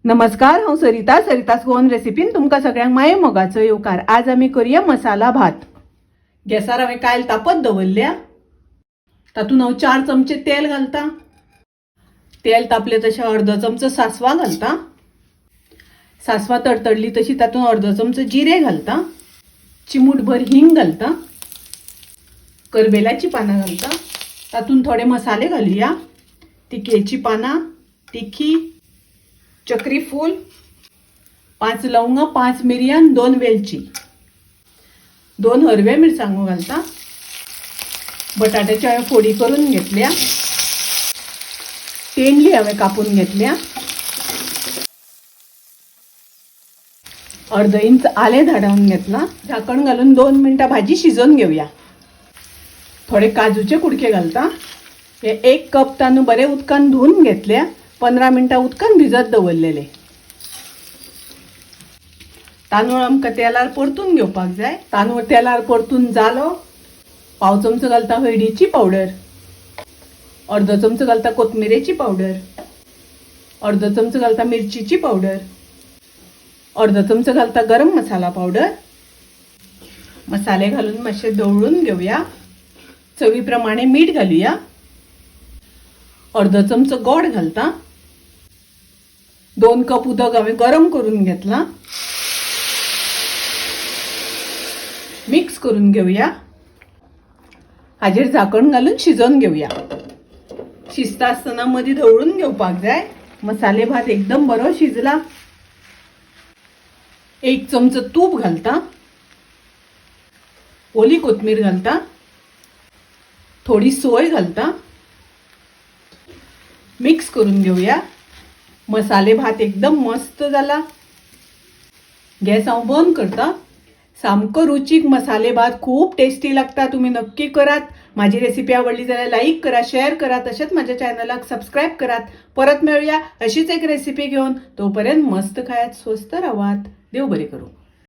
नमस्कार, हांव सरिता. सरितास गोवन रेसिपीन तुमकां सगळ्यांक माये मोगाचो येवकार. आज आमी करुया मसाला भात. गॅसार हांवें कायल तापत दवरल्या. तातूंत हांव 4 चमचे तेल घालता. तेल तापलें तशें अर्दो चमचो सासवां घालता. सासवां तडतडली तशी तातूंत अर्दो चमचो जिरें घालता. चिमूटभर हिंग घालता. करबेलाची पानां घालता. तातूंत थोडे मसाले घालुया. तिखेची पानां, तिखी, चक्री फूल, 5 लवंगां, 5 मिरयां, 2 वेलची, 2 हरव्या मिरसांगो घालता. बटाट्याच्यो हांवें फोडी करून घेतल्या. तेंडली हांवें कापून घेतल्या. अर्द इंच आलें धाडावन घेतलां. झाकण घालून 2 मिनटां भाजी शिजोवन घेवया. थोडे काजूचे कुडके घालता. हे 1 कप तांदूळ बरे उदकान धुवन घेतल्या. 15 मिनटां उदकान भिजत दवरलेले. तांदूळ आमकां तेलार परतून घेवपाक जाय. तांदूळ तेलार परतून जालो. पाव चमचो घालता हळदीची पावडर, अर्दो चमचो घालता कोथमिरेची पावडर, अर्दो चमचो घालता मिरचीची पावडर, अर्दो चमचो घालता गरम मसाला पावडर. मसाले घालून मातशे धवळून घेवया. चवी प्रमाणे मीठ घालुया. अर्दो चमचो गोड घालता. 2 कप उदक हांवें गरम करून घेतलां. मिक्स करून घेवया. हाजेर झाकण घालून शिजोवन घेवया. शिजता आसतना मदीं धवळून घेवपाक जाय. मसाले भात एकदम बरो शिजला. 1 चमचो तूप घालता. ओली कोथमीर घालता. थोडी सोय घालता. मिक्स करून घेवया. मसाले भात एकदम मस्त जाला. गॅस हांव बंद करता. सामको रुचीक मसाले भात खूब टेस्टी लागता. तुम्ही नक्की करात. माझी रेसिपी आवडली जाल्यार लाईक करा, शेअर करा, तशेंच माझ्या चॅनलाक सबस्क्राईब करात. परत मेळूया अशीच एक रेसिपी घेवन. तोपर्यंत मस्त खायात, स्वस्थ रावात. देव बरें करूं.